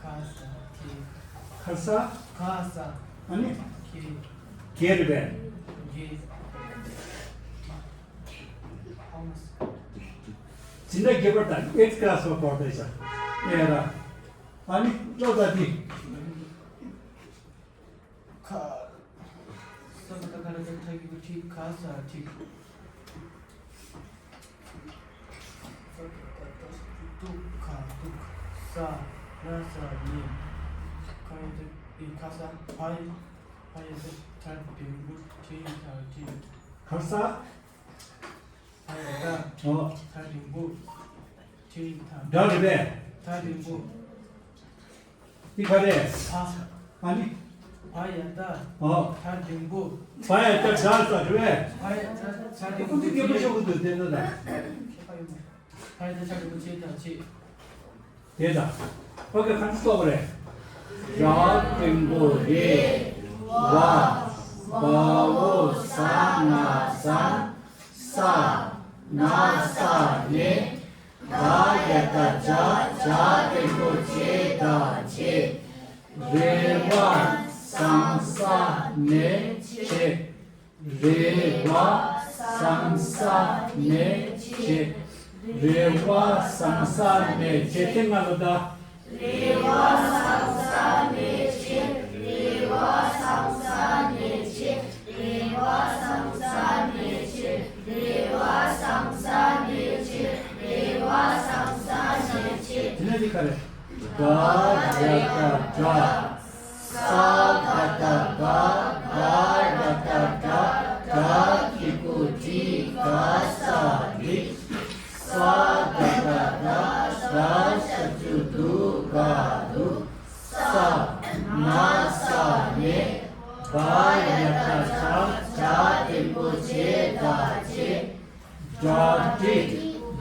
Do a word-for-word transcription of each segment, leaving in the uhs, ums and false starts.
ཁ་ས་ཁེ། ཁ་ས། ཁ་ས། ཨ་ནི། ཁེ། གེ་རེད་པས། གེ། ཨ་མ་ས། འཛིན་གྲྭ་བརྒྱད་པ་དང་ཨེཊ་ཀི་ལ་སི་བ་བར་དུ་ཡིན་ས། ཨེ་ར། ཨ་ནི་ཀྲོ་ད་དི། ཁ། ས་ག་བཏགས་སྒ་ར་བཏགས་སྒྲ་གི་གུ་སྒྲི། ཁ་ས་སྒྲིག། ཏུ་ཁ་ཏུག་ས། ན་ས་ནི། ཁ་ཡ་བཏགས་ཁ་ས། བ་ཡ་བཏགས་བ་ཡ་བཏགས་བཏགས་སྒྲ་འགྲེང་བུ་སྒྲིང་ཐག་སྒྲིག། ཁ་ས། བ་ཡ་བཏགས། ཨོ། བཏགས་སྒྲ་འགྲེང་བུ་སྒྲིང་ཐག། འདྲ་རེད་པས། བཏགས་སྒྲ་འགྲེང་བུ། འདི་ག་རེད། ཨ། ཨ་ནི། བ་ཡ་བཏགས། ཨོ། བཏགས་སྒྲ་འགྲེང་བུ། བ་ཡ་བཏགས་བྱ་ས་རེད་པས། བ་ཡ་བཏགས་བྱ་སྒྲ་འགྲེང་བུ་ཁོ་ཚོ་སྐད་པོ་ཤོག་གི་འདུག་དེ་འདྲ་དང་། བ་ཡ་བཏགས་བྱ་སྒྲ་འགྲེང་བུ་བྱེད་དང་བྱེད། དེ་དང་། ཨོ་ཁེ། ག་འདྲ་སོགས་པ་རེད། ར་འགྲེང་བུ་རེ། བ། བ་འོག་ཟ་ང་བཟང་། ས། ན་ས་ནས། ད་ཡ་བཏགས་ད་བྱ། བྱ་འགྲེང་བུ་བྱེད་དང་བྱེད། རེ་བ་བཟང་ས་ནས་བྱེད། རེ་བ་བཟང་ས་ནས་བྱེད། རེ་བ་བཟང་ས་ནས་བྱེད། དེ་སྔ་ལ་ད། རེ་བ་བཟང་ས་ནས་བྱེད། རེ་བ་བཟང་ས་ནས་བྱེད། རེ་བ་བཟང་ས་ནས་བྱེད། རེ་བ་བཟང་ས་ནས་བྱེད། རེ་བ་བཟང་ས་ནས་བྱེད། དེ་ནས་འདི་ག་རེད། ད་ཡ་བཏགས་ད། ས་ག་བཏགས་སྒ། སྒ་ཡ་བཏགས་སྒྲ། སྒྲ་གི་གུ་སྒྲི། ག་ས་སྒྲིག། ས་ག་བཏགས་སྒ། སྒ་ཞབས་ཀྱུ་སྒྲུ། སྒ་སྒྲུག། ས། ན་ས་ནས། བ་ཡ་བཏགས་བྱ། བྱ་འགྲེང་བུ་བྱེད་དང་བྱེད། སྒྲ་སྒྲིག་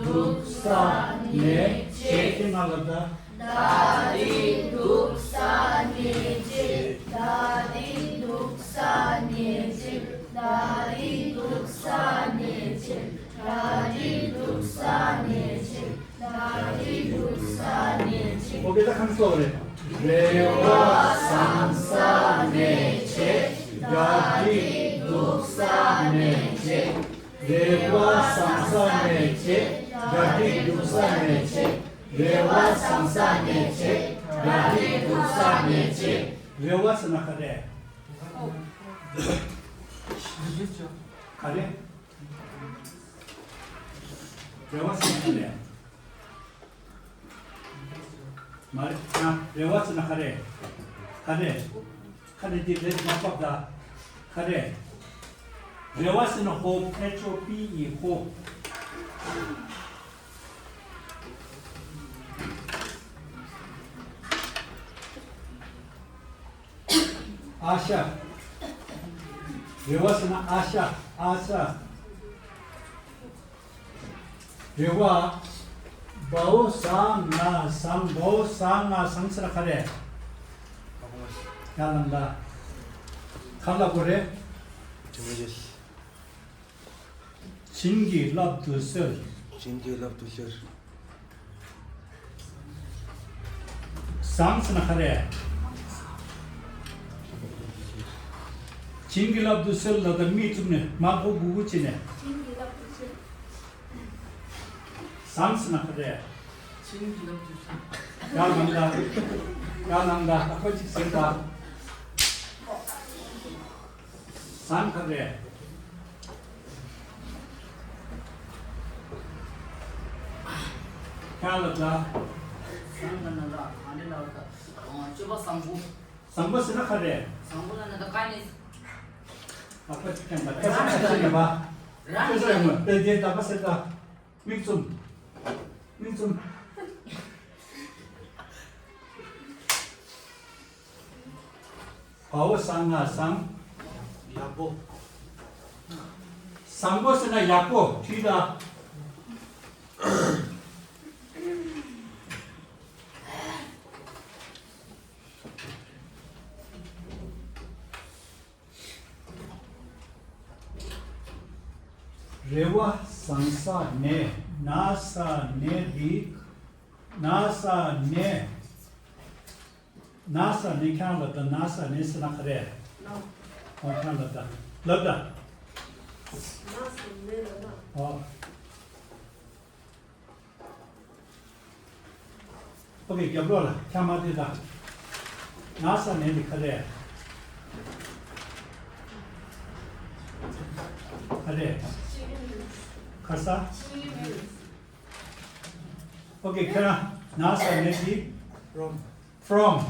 འདུག་ས་ནས་བྱེད། དེ་སྔ་ལ་ད། སྒྲ་སྒྲིག་འདུག་ས་ནས་བྱེད། སྒྲ་སྒྲིག་འདུག་ས་ནས་བྱེད། སྒྲ་སྒྲིག་འདུག་ས་ནས་བྱེད། སྒྲ་སྒྲིག་འདུག་ས་ནས་བྱེད། སྒྲ་སྒྲིག་འདུག་ས་ནས་བྱེད། ཨོ་ཁེ། ད་ག་འདྲ་སོགས་པ་རེད། རེ་བ་བཟང་ས་ནས་བྱེད། སྒྲ་སྒྲིག་འདུག་ས་ནས་བྱེད། རེ་བ་བཟང་ས་ནས་བྱེད། སྒྲ་སྒྲིག་འདུག་ས་ནས་བྱེད། རེ་བ་བཟང་ས་ནས་བྱེད། སྒྲ་སྒྲིག་འདུག་ས་ནས་བྱེད། རེ་བ་ཟེར་ན་ག་རེ། ག་རེ། རེ་བ་ཟེར་ན་ག་རེ། མ་རེད་ན། རེ་བ་ཟེར་ན་ག་རེ། ག་རེ། ག་རེ། འདི་རེད་མ་ཕབ་ད། ག་རེ། རེ་བ་ཟེར་ན་ཧོབ། ཨེཆ་ཨོ་པི་ཨི། ཧོབ། ཨ་ཤ། རེ་བ་ཟེར་ན་ཨ་ཤ། ཨ་ཤ། རེ་བ། བའོ་ཟ་ང་བཟང་། བའོ་ཟ་ང་བཟང་ཟེར་ན་ག་རེ། ཡ་ལང་ལ། ག་ལ་གོ་རེ། བྱིན་གྱིས་བརླབ་ཏུ་གསོལ། བྱིན་གྱིས་བརླབ་ཏུ་གསོལ། བཟང་ཟེར་ན་ག་རེ། བྱིན་གྱིས་བརླབ་ཏུ་གསོལ་ལ་ད་མིག་བཙུམ་ནས་མར་མགོ་སྒུར་སྒུར་བྱས་ནས། བྱིན་གྱིས་བརླབ་ཏུ་གསོལ། བཟང་ཟེར་ན་ག་རེ། བྱིན་གྱིས་བརླབ་ཏུ་གསོལ། ཡར་ལངས་ད། ཡར་ལངས་ད། ཨ་ཁོ་གཅིག་ཟེར་ད། ཟངས་ག་རེ། ཁྱེད་ལ་ད། ཟངས་ག་ན་ལ་ག་འདྲ་ལ་ད། སྤྱོད་པ་བཟང་པོ། བཟང་པོ་ཟེར་ན་ག་རེ། བཟང་པོ་ལ་ན་ད་ག་ནི། ཨ་ཁོ་གཅིག་ཀྱང་ད། ཁ་སང་ཁ་སང་ཡོད་པ། རང་ཁ་སང་ཡོད་མ། དེ་དེ་ད་ག་ཟེར་ད། མིག་བཙུམ། མིག་བཙུམ། བ་འོ་ཟ་ང་བཟང་། ཡག་པོ། བཟང་པོ་ཟེར་ན་ཡག་པོ། བྲིས་དང་། རེ་བ་བཟང་ས་ནས། ན་ས་ནས་འདི། ན་ས་ནས། ན་ས་ནས། ཁྱེད་རང་ལབ་དང་། ན་ས་ནས་ཟེར་ན་ག་རེ། ཨོ་ཁྱེད་རང་ལབ་དང་། ལབ་དང་། ན་ས་ནས་ལབ་ན། ཨོ། ཨོ་ཁེ། རྒྱབ་ལོགས་ལ་ཁྱེད་མ་བལྟས་དང་། ན་ས་ནས་འདི་ག་རེ། ག་རེ། ག་ས། ཨོ་ཁེ། ཁྱེད་རང་ན་ས་ནས་འདི། From། From།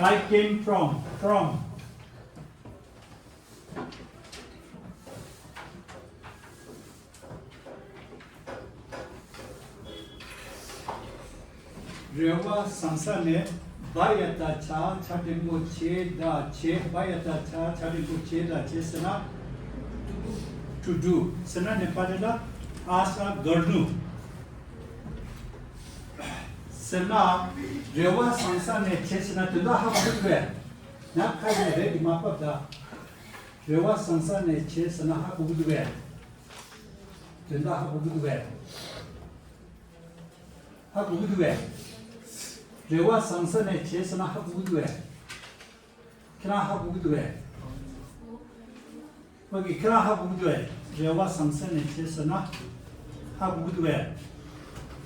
I came from, from། རེ་བ་བཟང་ས་ནས། བ་ཡ་བཏགས་བྱ། བྱ་འགྲེང་བུ་བྱེད་ད་བྱེད། བ་ཡ་བཏགས་བྱ། བྱ་འགྲེང་བུ་བྱེད་ད་བྱེད་ཟེར་ན། To do ཟེར་ན་ནས་པ་རེ་ལ། ཨ་ས་གར་ནུ། ཟེར་ན། རེ་བ་བཟང་ས་ནས་བྱེད་ཟེར་ན་དོན་དག་ཧ་གོ་གི་འདུག་པས། ཡང་ཁ་ནས་རེད་འདི་མ་ཕབ་ད། རེ་བ་བཟང་ས་ནས་བྱེད་ཟེར་ན་ཧ་གོ་གི་འདུག་པས། དོན་དག་ཧ་གོ་གི་འདུག་པས། ཧ་གོ་གི་འདུག་པས། རེ་བ་བཟང་ས་ནས་བྱེད་ཟེར་ན་ཧ་གོ་གི་འདུག་པས། ཁྱེད་རང་ཧ་གོ་གི་འདུག་པས། ཨོ་ཁེ། ཁྱེད་རང་ཧ་གོ་གི་འདུག་པས། རེ་བ་བཟང་ས་ནས་བྱེད་ཟེར་ན་ཧ་གོ་གི་འདུག་པས།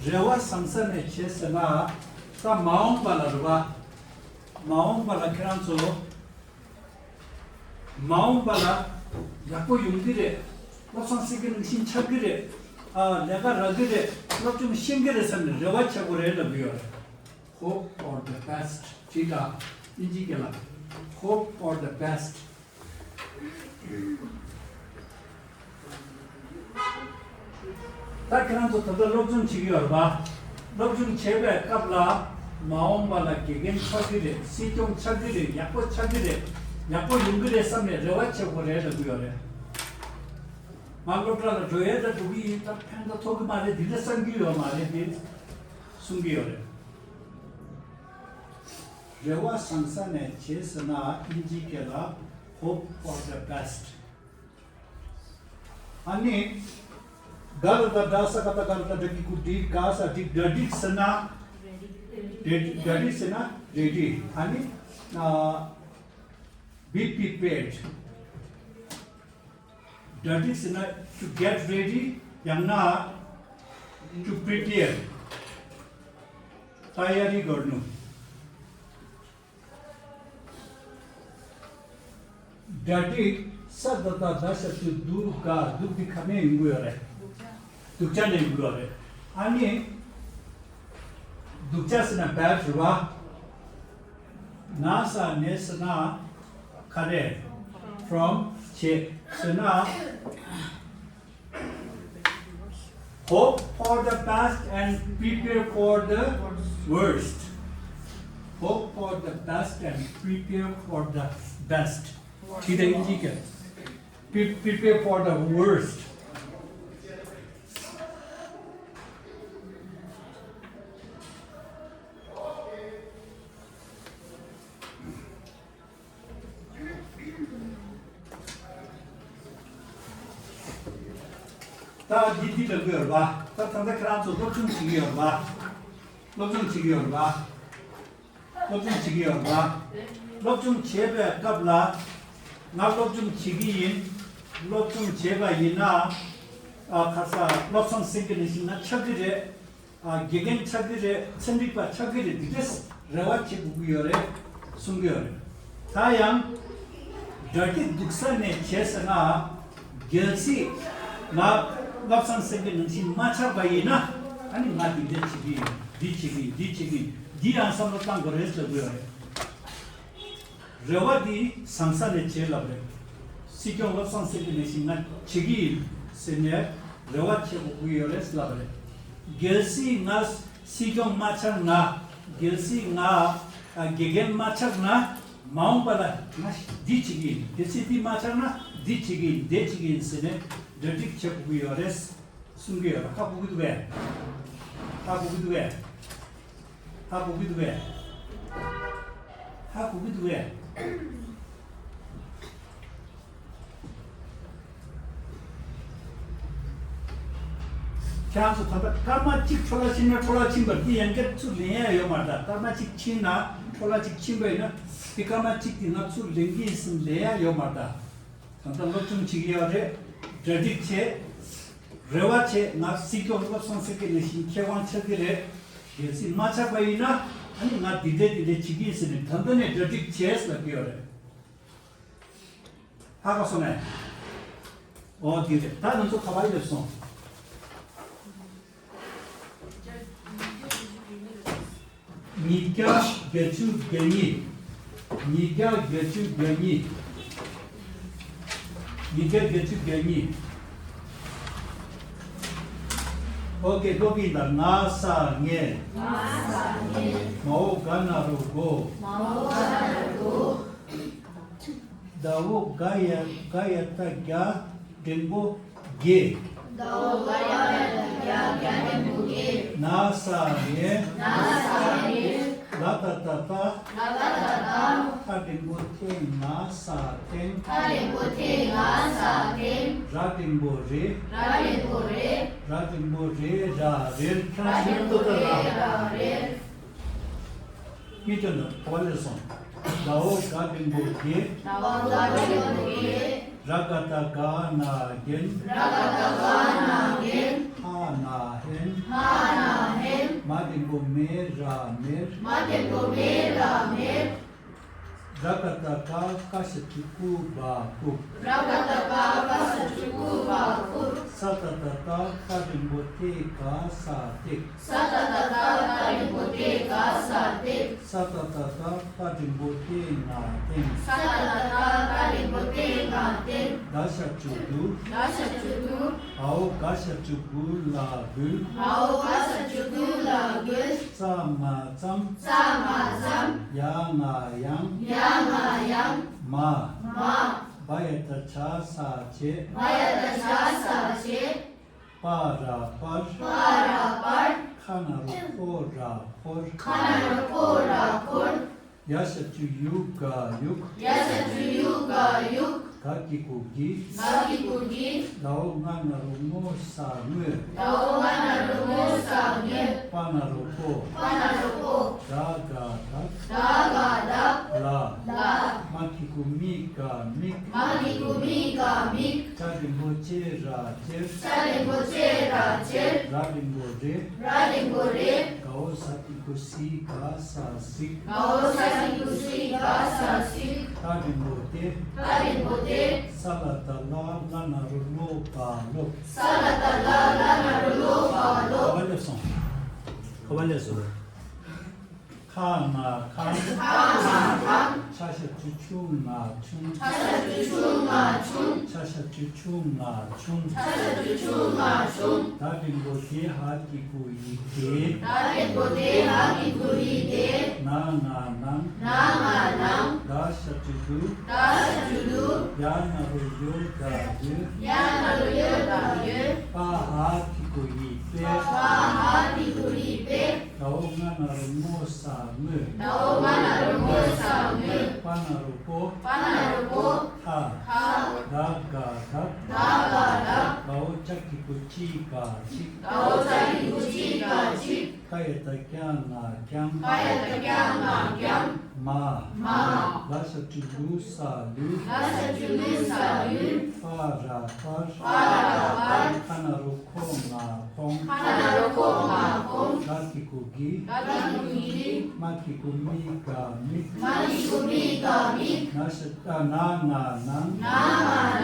རེ་བ་བཟང་ས་ནས་བྱེད་ཟེར་ན། ད་མ་འོངས་པ་ལ་རེད་པ། མ་འོངས་པ་ལ་ཁྱེད་རང་ཚོ། མ་འོངས་པ་ལ་ཡག་པོ་ཡོང་གི་རེད། སློབ་སྦྱོང་སེ་གི་ནང་བཞིན་ཆགས་ཀྱི་རེད། ཨ། ལས་ཀ་རག་གི་རེད། སློབ་སྦྱོང་ཤེས་ཀྱི་རེད་བསམ་ནས་རེ་བ་བྱེད་དགོས་རེད་ལབ་ཀྱི་ཡོད་རེད། Hope for the best. བྲིས་དང་། དབྱིན་ཇིའི་སྐད་ལ། Hope for the best. ད་ཁྱེད་རང་ཚོ་ད་ལྟ་སློབ་སྦྱོང་བྱེད་ཀྱི་ཡོད་རེད་པ། སློབ་སྦྱོང་བྱེད་པའི་སྐབས་ལ། མ་འོངས་པ་ལ་དགེ་རྒན་ཆགས་ཀྱི་རེད། སྲིད་སྐྱོང་ཆགས་ཀྱི་རེད། ཡག་པོ་ཆགས་ཀྱི་རེད། ཡག་པོ་ཡོང་གི་རེད་བསམ་ནས་རེ་བ་བྱེད་དགོས་རེད་ལབ་ཀྱི་ཡོད་རེད། ང་སློབ་གྲྭ་ལ་འགྲོ་ཡས་ད་འགྲོ་གི་ཡིན། ད་ཕན་ཐོགས་ཀྱི་མ་རེད། འདི་འདྲ་བསམ་གྱི་ཡོད་མ་རེད། དེ་གསུང་གི་ཡོད་རེད། རེ་བ་བཟང་ས་ནས་བྱེད་ཟེར་ན་དབྱིན་ཇིའི་སྐད་ལ། Hope for the best. ཨ་ནི། ག་ལ་ད་ག་ས་ག་ད་ག་ལ་ད་ག་གི་གུ་འགྲིག་ག་ས་འགྲིག་གྲ་སྒྲིག་ཟེར་ན། རེ་ཌི། གྲ་སྒྲིག་ཟེར་ན་རེ་ཌི། ཨ་ནི། ཨ། Be prepared. གྲ་སྒྲིག་ཟེར་ན་to get ready ཡང་ན་to prepare. ཏ་ཡ་རི་གར་ནུ། གྲ་སྒྲིག་ས་ད་ད་ད་ཞབས་ཀྱུ་དུ་ག་དུ་འདི་ག་ནས་ཡོང་གི་ཡོད་རེད། སྡུག་ཅག་ནས་ཡོང་གི་ཡོད་རེད། ཨ་ནི། སྡུག་ཅག་ཟེར་ན་bad རེད་པ། ན་ས་ནས་ཟེར་ན་ག་རེ། From བྱེད་ཟེར་ན། Hope for the best and prepare for the worst. Hope for the best and prepare for the best. ठीक है जी क्या? Pre- prepare for the worst. ད་འདི་འདི་ལ་དགོས་ར་བ། ད་ད་ལྟ་ཁྱེད་རང་ཚོ་སློབ་སྦྱོང་བྱེད་ཀྱི་ཡོད་ར་བ། སློབ་སྦྱོང་བྱེད་ཀྱི་ཡོད་ར་བ། སློབ་སྦྱོང་བྱེད་ཀྱི་ཡོད་ར་བ། སློབ་སྦྱོང་བྱེད་པའི་སྐབས་ལ། ང་སློབ་སྦྱོང་བྱེད་ཀྱི་ཡིན། སློབ་སྦྱོང་བྱེད་པ་ཡིན་ན། ཨ། ཁ་ས་བློ་བཟང་སེང་གེ་ནང་བཞིན་ན་ཆགས་ཀྱི་རེད། ཨ། དགེ་རྒན་ཆགས་ཀྱི་རེད། ཚན་རིག་པ་ཆགས་ཀྱི་རེད། འདི་འདྲས་རེ་བ་བྱེད་དགོས་ཀྱི་ཡོད་རེད་གསུང་གི་ཡོད་རེད། ད་ཡང་གྲ་སྒྲིག་སྡུག་ས་ནས་བྱས་ཟེར་ན། གལ་སྲིད་ང་བློ་བཟང་སེང་གེ་ནང་བཞིན་མ་ཆགས་པ་ཡིན་ན། ཨ་ནི་ང་འདི་འདྲས་བྱེད་ཀྱི་ཡིན། འདི་བྱེད་ཀྱི་ཡིན། འདི་བྱེད་ཀྱི་ཡིན། འདི་ཡང་བསམ་བློ་བཏང་དགོས་རེད་ཟེར་དགོས་ཡོད་རེད། རེ་བ་འདི་བཟང་ས་ནས་བྱེད་ལབ་རེད། སྲིད་སྐྱོང་བློ་བཟང་སེང་གེ་ནང་བཞིན་ང་བྱེད་ཀྱི་ཡིན་ཟེར་ནས་རེ་བ་བྱེད་དགོས་ཀྱི་ཡོད་རེད་ལབ་རེད། གལ་སྲིད་ང་སྲིད་སྐྱོང་མ་ཆགས་ན། གལ་སྲིད་ང་ཨ་དགེ་རྒན་མ་ཆགས་ན། མ་འོངས་པ་ལ་ང་འདི་བྱེད་ཀྱི་ཡིན། གལ་སྲིད་འདི་མ་ཆགས་ན་འདི་བྱེད་ཀྱི་ཡིན། འདི་བྱེད་ཀྱི་ཡིན་ཟེར་ནས་གྲ་སྒྲིག་བྱེད་དགོས་ཀྱི་ཡོད་རེད། གསུང་གི་ཡོད་རེད། ཧ་གོ་གི་འདུག་གས། ཧ་གོ་གི་འདུག་གས། ཧ་གོ་གི་འདུག་གས། ཧ་གོ་གི་འདུག་གས། ཁྱེད་རང་ཚོ་ད་ལྟ་སྐར་མ་གཅིག་འཕྲོ་བརླག་ཕྱིན་ན། འཕྲོ་བརླག་ཕྱིན་པ་འདི་ཡང་བསྐྱར་ཚུར་ལེན་ཡ་ཡོད་མ་རེད་ད། སྐར་མ་གཅིག་ཕྱིན་ན། འཕྲོ་བརླག་གཅིག་ཕྱིན་པ་ཡིན་ན། འདི་སྐར་མ་གཅིག་འདི་ང་ཚུར་ལེན་གྱི་ཡིན་ཟེར་ལེན་ཡ་ཡོད་མ་རེད་ད། ད་ལྟ་སློབ་སྦྱོང་བྱེད་ཀྱི་ཡོད་རེད། གྲ་སྒྲིག་བྱེད། རེ་བ་བྱེད། ང་སྲིད་སྐྱོང་བློ་བཟང་སེང་གེ་ནང་བཞིན་མཁས་དབང་ཆགས་ཀྱི་རེད། གལ་སྲིད་མ་ཆགས་པ་ཡིན་ན། ཨ་ནི་ང་འདི་འདྲས་འདི་འདྲས་བྱེད་ཀྱི་ཡིན་ཟེར་ནས་ད་ལྟ་ནས་གྲ་སྒྲིག་བྱེད་ལབ་ཀྱི་ཡོད་རེད། ཧ་གོ་སོང་ངས། འོ་འདི་རེད། ད་ང་ཚོ་ག་པར་སླེབས་སོང་། ཉིས་བརྒྱ་བརྒྱད་ཅུ་གྱ་གཉིས། ཉིས་བརྒྱ་བརྒྱད་ཅུ་གྱ་གཉིས། ཉིས་བརྒྱ་བརྒྱད་ཅུ་གྱ་གཉིས། ཨོ་ཀེ། ཀློག་གི་ཡིན་ད། ང་ས་ངེ། ང་ས་ངེ། མ་འོག་ག་ན་རོ་མགོ། མ་འོག་ག་ན་རོ་མགོ། ད་འོག་ག་ཡ་ག་ཡ་བཏགས་གྱ། འགྲེང་བུ་གྱེ། ད་འོག་ག་ཡ་བཏགས་གྱ། གྱ་འགྲེང་བུ་གྱེ། ན་ས་ནེ། ན་ས་ནེ། ལ་ད་བཏགས་ལྟ། ལ་ད་བཏགས་ལྟ། ཐ་འགྲེང་བུ་ཐེ། ང་ས་ཐེང་། ཐ་འགྲེང་བུ་ཐེ། ང་ས་ཐེང་། ར་འགྲེང་བུ་རེ། ར་འགྲེང་བུ་རེ། ར་འགྲེང་བུ་རེ་ར་རེར། ཁྱེད་རང་ཚོས་ལྟོས་དང་། རེ་ར་རེར། མི་སྟོན་དང་། ག་པར་སླེབས་སོང་། ད་འོག་ག་འགྲེང་བུ་གྱེ། ད་འོག་ག་འགྲེང་བུ་གྱེ། ར་ག་བཏགས་རྒ་ན་རྒྱན། ར་ག་བཏགས་རྒ་ན་རྒྱན། ཧ་ན་ཧེན། ཧ་ན་ཧེན། མ་འགྲེང་བུ་མེ་ར་མེར། མ་འགྲེང་བུ་མེ་ར་མེར། ར་ག་བཏགས་རྒ། རྒ་ཞབས་ཀྱུ་རྒུ་རྒ་རྒུར། ར་ག་བཏགས་རྒ། རྒ་ཞབས་ཀྱུ་རྒུ་རྒ་རྒུར། ས་ད་བཏགས་སྟ། སྟ་འགྲེང་བུ་སྟེ། སྒ་ས་སྟེགས། ས་ད་བཏགས་སྟ། སྟ་འགྲེང་བུ་སྟེ། སྒ་ས་སྟེགས། ས་ད་བཏགས་སྟ། སྟ་འགྲེང་བུ་སྟེ། སྟེང་ང་སྟེང་། ས་ད་བཏགས་སྟ། སྟ་འགྲེང་བུ་སྟེ། སྟེང་ང་སྟེང་། ད་ཞབས་ཀྱུ་དུ། ད་ཞབས་ཀྱུ་དུ། འ་འོག་ག་ཞབས་ཀྱུ་གུ་ལ་གུལ། འ་འོག་ག་ཞབས་ཀྱུ་གུ་ལ་གུལ། ཙ་ང་ཙམ། ཙ་ང་ཙམ། ཡ་ང་ཡང་། ཡ་ང་ཡང་། མ། མ། བ་ཡ་བཏགས་བྱ། ས་བྱེད། བ་ཡ་བཏགས་བྱ། ས་བྱེད། པ་ར་པར། པ་ར་པར། ཁ་ན་རོ་ཁོ་ར་ཁོར། ཁ་ན་རོ་ཁོ་ར་ཁོར། ཡ་ཞབས་ཀྱུ་ཡུ་ག་ཡུག། ཡ་ཞབས་ཀྱུ་ཡུ་ག་ཡུག། ག་གི་གུ་གི། ག་གི་གུ་གི། ད་འོག་ང་ན་རོ་ངོ་ས་ངོས། ད་འོག་ང་ན་རོ་ངོ་ས་ངོས། པ་ན་རོ་པོ། པ་ན་རོ་པོ། ད་ག་དག། ད་ག་དག། ལ། ལ། མ་གི་གུ་མི་ག་མིག། མ་གི་གུ་མི་ག་མིག། ཅ་འགྲེང་བུ་ཅེ་ར་ཅེར། ཅ་འགྲེང་བུ་ཅེ་ར་ཅེར། ར་འགྲེང་བུ་རེ། ར་འགྲེང་བུ་རེ། ག་འོག་ཟ་གི་གུ་ཟི་ག་ས་ཟིག། ག་འོག་ཟ་གི་གུ་ཟི་ག་ས་ཟིག། ཏ་འགྲེང་བུ་ཏེ། ཏ་འགྲེང་བུ་ཏེ། ས་ལ་བཏགས་སླ། སླ་ན་རོ་སློ་བ་སློབ། ས་ལ་བཏགས་སླ། སླ་ན་རོ་སློ་བ་སློབ། ག་པར་སླེབས་སོང་། ག་པར་སླེབས་སོང་། ཁ་ང་ཁང་། ཁ་ང་ཁང་། ཆ་ཞབས་ཀྱུ་ཆུ་ང་ཆུང་། ཆ་ཞབས་ཀྱུ་ཆུ་ང་ཆུང་། ཆ་ཞབས་ཀྱུ་ཆུ་ང་ཆུང་། ཆ་ཞབས་ཀྱུ་ཆུ་ང་ཆུང་། ད་འགྲེང་བུ་དེ། ཧ་གི་གུ་ཡི་དེ། ད་འགྲེང་བུ་དེ། ཧ་གི་གུ་ཡི་དེ། ན་ང་ནང་། ན་ང་ནང་། ད་ཞབས་ཀྱུ་དུ། ད་ཞབས་ཀྱུ་དུ། ཡ་ན་རོ་ཡོ་ག་ཡོད། ཡ་ན་རོ་ཡོ་ག་ཡོད། པ་ཧ་གི་གུ་ཡི་པེ། པ་ཧ་གི་གུ་ཡི་པེ། ད་འོག་ང་ན་རོ་ངོ་ས་ངོས། ད་འོག་ང་ན་རོ་ངོ་ས་ངོས། པ་ན་རོ་པོ། པ་ན་རོ་པོ། ཐ། ཐ། ད་ག་དག། ད་ག་དག། ག་འོག་ཅ་གི་གུ་ཅི་ག་ཅིག། ག་འོག་ཅ་གི་གུ་ཅི་ག་ཅིག། ཀ་ཡ་བཏགས་ཀྱ་ང་ཀྱང་། ཀ་ཡ་བཏགས་ཀྱ་ང་ཀྱང་། མ། མ། ལ་ཞབས་ཀྱུ་ལུ་ས་ལུས། ལ་ཞབས་ཀྱུ་ལུ་ས་ལུས། པ་ར་པར། པ་ར་པར། ཁ་ན་རོ་ཁོ་ང་ ཁོང་། ཁ་ན་རོ་ཁོ་ང་ཁོང་། ག་གི་གུ་གི། ག་གི་གུ་གི། མ་གི་གུ་མི་ག་མིག་མ་གི་གུ་མི་ག་མིག་ན་ཤ་ཏ་ན་ང་ནང་། ན་ང་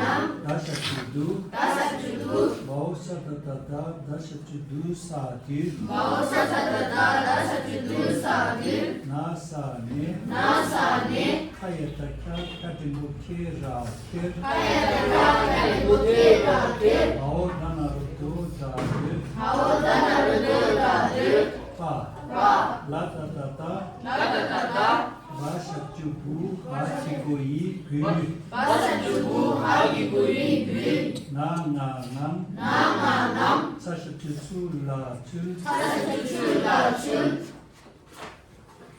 ནང་། ད་ཤ་ཅུ་དུ། ད་ཤ་ཅུ་དུ། བའོ་ཤ་ད་ད་ད་ད་ཤ་ཅུ་དུ་ས་དུས། བའོ་ཤ་ད་ད་ད་ད་ཤ་ཅུ་དུ་ས་དུས། ན་ས་ནས། ན་ས་ནས། ཁ་ཡ་ད་ཁྱ་ཁ་འགྲེང་བུ་ཁེ་ར་ཁེར། ཁ་ཡ་ད་ཁྱ་ཁ་འགྲེང་བུ་ཁེ་ར་ཁེར། བའོ་ད་ན་རོ་དོ་ད་དོད། བའོ་ད་ན་རོ་དོ་ད་དོད། པ། པ། ལ་ད་ད་ད། ལ་ད་ད་ད། བ་ཤ་ཅུ་བུ། བ་གི་གུ་ཡི་བུ། བ་ཤ་ཅུ་བུ། བ་གི་གུ་ཡི་བུ། ན་ང་ནང་། ན་ང་ནང་། ཚ་ཤ་ཅུ་ཚུ་ལ་ཚུལ། ཚ་ཤ་ཅུ་ཚུ་ལ་ཚུལ།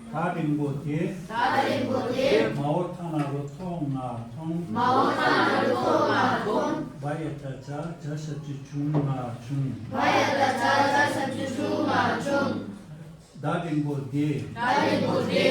ད་འགྲེང་བུ་དེ། ད་འགྲེང་བུ་དེ། མའོ་ཐ་ན་རོ་ཐོ་ང་ཐོང་། མའོ་ཐ་ན་རོ་ཐོ་ང་ཐོང་། བ་ཡ་ད་ཇ་ཇ་ཤ་ཅུ་ཇུ་ང་ཇུང་། བ་ཡ་ད་ཇ་ཇ་ཤ་ཅུ་ཇུ་ང་ཇུང་། ད་འགྲེང་བུ་དེ། ད་འགྲེང་བུ་དེ།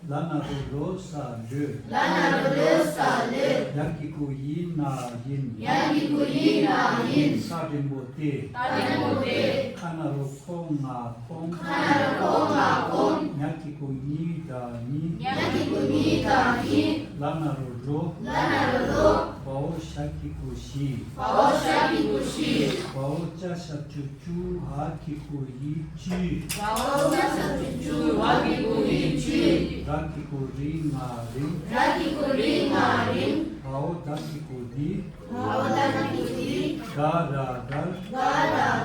ལ་ན་རོ་ལོ་ས་ལོས། ལ་ན་རོ་ལོ་ས་ལོས། ཡ་གི་གུ་ཡི་ན་ཡིན། ཡ་གི་གུ་ཡི་ན་ཡིན། ས་འགྲེང་བུ་དེ། ས་འགྲེང་བུ་དེ། ཁ་ན་རོ་ཁོ་ང་ཁོང་། ཁ་ན་རོ་ཁོ་ང་ཁོང་། ཉ་གི་གུ་ཉི་ད་ཉི། ཉ་གི་གུ་ཉི་ད་ཉི། ལ་ན་རོ་ལོ། ལ་ན་རོ་ལོ། བའོ་ཤ་གི་གུ་ཤི། བའོ་ཤ་གི་གུ་ཤི། བའོ་ཅ་ཤ་ཅུ་ཅུ། བ་གི་གུ་ཡི་ཅུ། བའོ་ཅ་ཤ་ཅུ་ཅུ། བ་གི་གུ་ཡི་ཅུ། ར་གི་གུ་རི་ང་རིང་། ར་གི་གུ་རི་ང་རིང་། བའོ་ད་གི་གུ་དི། བའོ་ད་གི་གུ་དི། ག་ར་གར། ག་ར་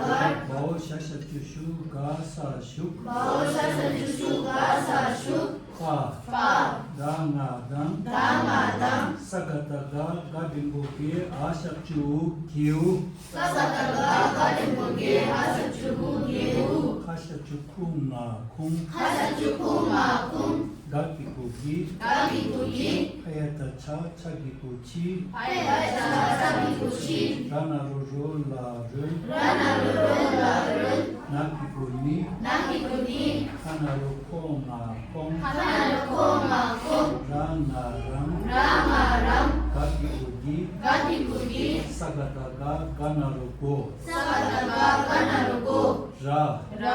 གར། བའོ་ཤ་ཤ་ཅུ་ཤུ་ག་ས་ཤུག། བའོ་ཤ་ཤ་ཅུ་ཤུ་ག་ས་ཤུག། པ། པ། ད་ང་དང་། ད་ང་དང་། ས་ག་ད་ག་ག་འགྲེང་བུ་གེ་འ་ཤ་ཅུ་གེའུ། ས་ག་ད་ག་ག་འགྲེང་བུ་གེ་འ་ཤ་ཅུ་གུ་གེའུ། ཁ་ཤ་ཅུ་ཁུ་ང་ཁུང་། ཁ་ཤ་ཅུ་ཁུ་ང་ཁུང་། ག་གི་གུ་གི། ག་གི་གུ་གི། ཁ་ཡ་ད་ཆ་ཆ་གི་གུ་ཆི། ཁ་ཡ་ད་ཆ་ཆ་གི་གུ་ཆི། ར་ན་རོ་རོ་ལ་རོལ། ར་ན་རོ་རོ་ལ་རོལ། ན་གི་གུ་ནི། ན་གི་གུ་ནི། ཁ་ན་རོ་ཁོ་ང་ཁོང་། ཁ་ན་རོ་ཁོ་ང་ཁོང་། ར་ང་རང་། ར་ང་རང་། ག་གི་གུ་གི། ག་གི་གུ་གི། ས་ག་ད་ག་ག་ན་རོ་གོ། ས་ག་ད་ག་ག་ན་རོ་གོ། ར། ར།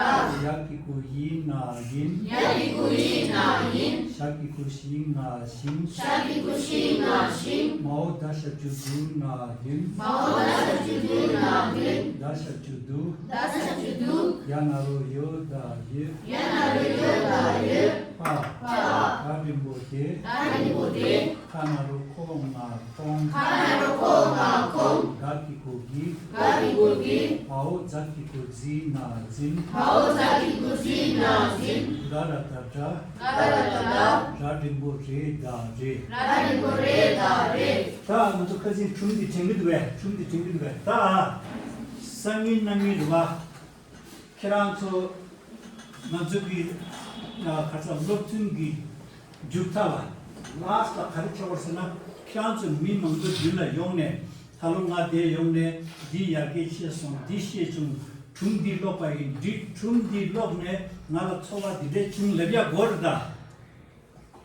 ཡ་གི་གུ་ཡི་ན་ཡིན། ཡ་གི་གུ་ཡི་ན་ཡིན། ཞ་གི་གུ་ཞི་ང་ཞིང་། ཞ་གི་གུ་ཞི་ང་ཞིང་། མའོ་ད་ཤ་ཅུ་དུ་ན་དུན། མའོ་ད་ཤ་ཅུ་དུ་ན་དུན། ད་ཤ་ཅུ་དུ། ད་ཤ་ཅུ་དུ། ཡ་ན་རོ་ཡོ་ད་ཡོད། ཡ་ན་རོ་ཡོ་ད་ཡོད། པ། པ། ག་འགྲེང་བུ་དེ། ག་འགྲེང་བུ་དེ། ཁ་ན་རོ་ཁོ་ང་ཁོང་། ཁ་ན་རོ་ཁོ་ང་ཁོང་། ག་གི་གུ་གི། ག་གི་གུ་གི། བའོ་ཛ་གི་གུ་ཛི་ན་ཛིན། བའོ་ཛ་གི་གུ་ཛི་ན་ཛིན། ག་ར་ད་གྲ། ག་ར་ད་གྲ། ར་འགྲེང་བུ་རེ་ད་རེད། ར་འགྲེང་བུ་རེ་ད་རེད། ད་ང་ཚོ་ཁ་སང་སྒྲུང་འདི་དྲན་གྱི་འདུག་པས། སྒྲུང་འདི་དྲན་གྱི་འདུག་པས། ད་སང་ཉིན་གནངས་ཉིན་རེད་པ། ཁྱེད་རང་ཚོ་ང་ཚོ་གི་ཨ་ཁ་སང་སློབ་ཚན་གྱི་མཇུག་མཐའ་ལ་ལཱ་སི་ཊི་ལ་ག་རེ་བྱས་པ་རེད་ཟེར་ན། ཁྱེད་རང་ཚོ་མི་མང་པོ་མདུན་ལ་ཡོང་ནས། ད་ལོ་ང་འདིར་ཡོང་ནས་འདི་ཡར་རྒྱས་ཤེས་སོང་། འདི་ཤེས་བྱུང་། སྒྲུང་འདི་ཀློག་པ་ཡིན། འདི་སྒྲུང་འདི་ཀློག་ནས་ང་ལ་ཚོར་བ་འདི་འདྲས་བྱུང་ལབ་ཡ་དགོས་རེད་ད།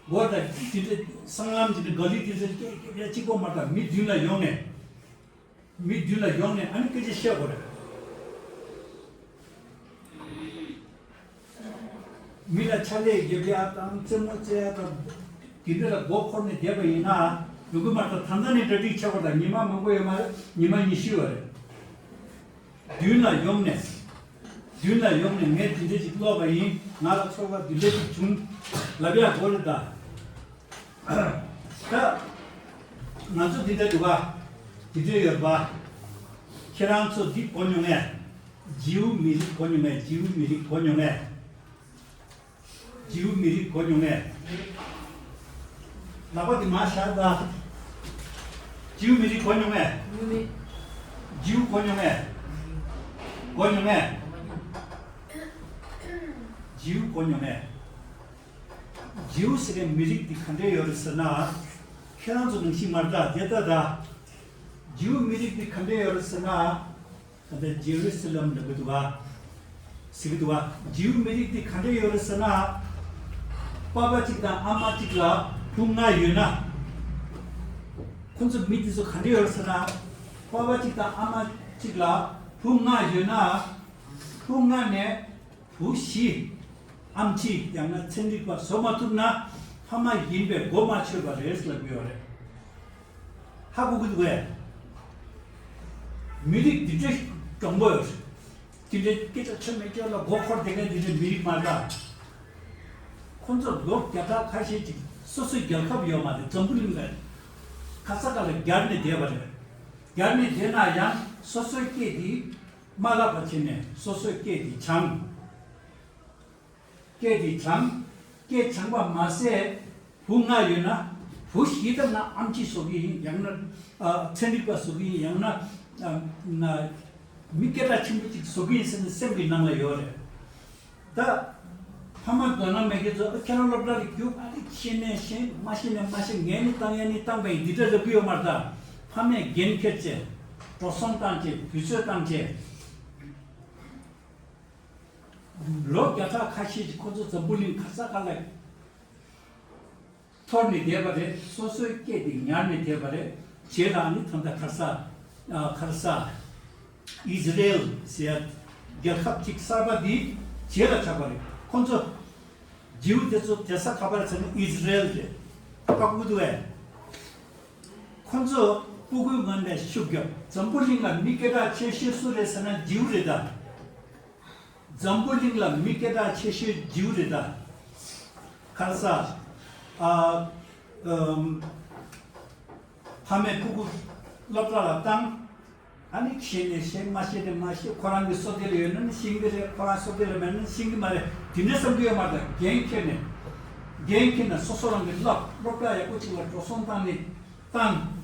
དགོས་རེད་ད། འདི་འདྲས་སྲང་ལམ་འདི་འདྲས་ག་ལེ་འདི་འདྲས་སྐད་སྐད་ཆ་གཅིག་པོ་མ་རེད་ད། མི་མདུན་ལ་ཡོང་ནས། མི་མདུན་ལ་ཡོང་ནས་ཨ་ནི་སྐད་ཆ་བཤད་དགོས་རེད། མི་ལ་ཕྱག་ལས་རྒྱབ་ཡ་དང་རྩེད་མོ་རྩེ་ཡ་དང་དེ་འདྲ་ལ་མགོ་འཁོར་ནས་བསྡད་པ་ཡིན་ན་ཡོང་གི་མ་རེད། ད་ལྟ་ནས་གྲ་སྒྲིག་བྱེད་དགོས་རེད། ད་ཉི་མ་མང་པོ་ཡོད་མ་རེད། ཉི་མ་ཉི་ཤུ་ཡོད་རེད། མདུན་ལ་ཡོང་ནས། མདུན་ལ་ཡོང་ནས་ངས་འདི་འདྲ་ཞིག་ཀློག་པ་ཡིན། ང་ལ་ཚོར་བ་འདི་འདྲ་ཞིག་བྱུང་ལབ་ཡ་དགོས་རེད་ད། ད་ང་ཚོ་འདི་འདྲ་འདུག་ག་འདི་འདྲ་ཡོད་པ། ཁྱེད་རང་ཚོ་འདི་གོ་མྱོང་ངས། ཇིའུ་མི་རིགས་གོ་མྱོང་ངས། ཇིའུ་མི་རིགས་གོ་མྱོང་ངས། ཇིའུ་མི་རིགས་གོ་མྱོང་ངས། ལག་པ་འདི་མར་བཞག་ད། ཇིའུ་མི་རིགས་གོ་མྱོང་ངས། ཇིའུ་གོ་མྱོང་ངས། གོ་མྱོང་ངས། ཇིའུ་གོ་མྱོང་ངས། ཇིའུ་ཟེར་མཁན་མི་རིགས་འདི་ག་འདྲས་ཡོད་རེད་ཟེར་ན། ཁྱེད་རང་ཚོ་ནང་བཞིན་མ་རེད་ད། དེ་ལྟ་ད། ཇིའུ་མི་རིགས་འདི་ག་འདྲས་ཡོད་རེད་ཟེར་ན། ད་ལྟ་ཇེ་རུ་སི་ལམ་ལབ་ཀྱི་འདུག་ག་ཟེར་གྱི་འདུག་ག་ཇིའུ་མི་རིགས་འདི་ག་འདྲས་ཡོད་རེད་ཟེར་ན། པ་ཕ་གཅིག་དང་ཨ་མ་གཅིག་ལ་བུ་ལྔ་ཡོད་ན། ཁོང་ཚོ་མི་འདི་ཚོ་ག་འདྲས་ཡོད་རེད་ཟེར་ན། པ་ཕ་གཅིག་དང་ཨ་མ་གཅིག་ལ་བུ་ལྔ་ཡོད་ན། བུ་ལྔ་ནས་བུ་བཞི། ཨམ་ཆི་ཡང་ན་ཚན་རིག་པ་བཟོ་མ་ཐུབ་ན་ཕ་མ་ཡིན་པས་གོ་མ་ཆོད་པ་རེད་ལབ་ཀྱི་ཡོད་རེད། ཧ་གོ་གི་འདུག་གས། མི་རིགས་འདི་འདྲའི་གྱོང་པོ་ཡོད་རེད། འདི་འདྲའི་སྐད་ཆ་ཆོ་མེད་ཅོ་ལ་མགོ་འཁོར་བསྡད་མཁན་འདི་འདྲའི་མི་རིགས་མ་རེད། ཁོང་ཚོ་ལོ་བརྒྱ་ཕྲག་ཁ་ཤས་ཅིག་སོ་སོའི་རྒྱལ་ཁབ་ཡོད་མ་རེད། འཛམ་བུ་གླིང་ལ་ཁ་ས་ཁ་ལ་རྒྱར་ནས་བསྡད་པ་རེད། རྒྱར་ནས་བསྡད་ན་ཡང་སོ་སོའི་སྐད་འདི་མ་བརླག་པ་བྱས་ནས་སོ་སོའི་སྐད་འདི་སྦྱངས། སྐད་འདི་སྦྱངས། སྐད་སྦྱངས་པ་མ་ཟད་བུ་ལྔ་ཡོད་ན་བུ་བཞི་ལྟར་ན་ཨམ་ཆི་བཟོ་གི་ཡིན། ཡང་ན་ཨ་ཚན་རིག་པ་བཟོ་གི་ཡིན། ཡང་ན་ཨ་ན་མི་སྐད་གྲགས་ཆེན་པོ་ཅིག་བཟོ་གི་ཡིན་ཟེར་ནས་སེམས་ཀྱི་ནང་ལ་ཡོད་རེད། ད་ཕ་མ་དོ་སྣང་མེད་མཁན་ཚོ་ཨ་ཁྱེད་རང་སློབ་གྲྭ་ལ་རྒྱུགས། ཨ་ནི་ཤེས་ནས་ཤེས། མ་ཤེས་ནས་མ་ཤེས། ངས་ནི་བཏང་། ཡས་ནི་བཏང་པ་ཡིན། འདི་འདྲ་ལབ་གི་ཡོད་མ་རེད། ད་ཕ་མས་འགན་འཁྱེར་བྱས། འགྲོ་སོང་བཏང་བྱས། དུས་ཚོད་བཏང་བྱས། ལོ་བརྒྱ་ཕྲག་ཁ་ཤས་ཀྱི་ཁོ་ཚོ་འཛམ་བུ་གླིང་ག་ས་ག་ལ་འཐོར་ནས་བསྡད་པ་རེད། སོ་སོའི་སྐད་དེ་ཉར་ནས་བསྡད་པ་རེད། རྗེས་ལ་ནི་ད་ལྟ་ག་ས་ཨ་ག་ས་ཨི་ཟི་རེལ་ཟེར་ཡ་རྒྱལ་ཁབ་ཅིག་གསར་པ་འདི་རྗེས་ལ་ཆགས་པ་རེད། ཁོ་ཚོ་ཇིའུ་དེ་ཚོ་དེ་ས་ག་པར་ཟེར་ན་ཨི་ཟི་རེལ་རེད། ཧ་གོ་གི་འདུག་གས། ཁོ་ཚོ་སྤུ་གུའི་ངོས་ནས་ཤུགས་རྒྱབ། འཛམ་བུ་གླིང་ལ་མི་སྐད་གྲགས་ཆེ་ཤོས་སུ་རེད་ཟེར་ན་ཇིའུ་རེད་ད། འཛམ་བུ་གླིང་ལ་མི་སྐད་གྲགས་ཆེ་ཤོས་ཇིའུ་རེད་ད། ག་རེ་ཟ། ཨ། ཨམ། ཕ་མས་སྤུ་གུ་སློབ་གྲྭ་ལ་བཏང་། ཨ་ནི་ཤེས་ནས་ཤེས། མ་ཤེས་ནས་མ་ཤེས། ཁོ་རང་གི་བསོད་བདེ་ལ་ཡོད་ན་ནི་ཤེས་ཀྱི་རེད། ཁོ་རང་བསོད་བདེ་ལ་མེད་ན་ཤེས་ཀྱི་མ་རེད། དེ་འདྲ་བསམ་གྱི་ཡོད་མ་རེད། འགན་འཁྱེར་ནས། འགན་འཁྱེར་ནས་སོ་སོ་རང་གི་བསླབ། སློབ་གྲྭ་ཡག་པོ་ཅིག་ལ་འགྲོ་སོང་བཏང་ནས་བཏང་།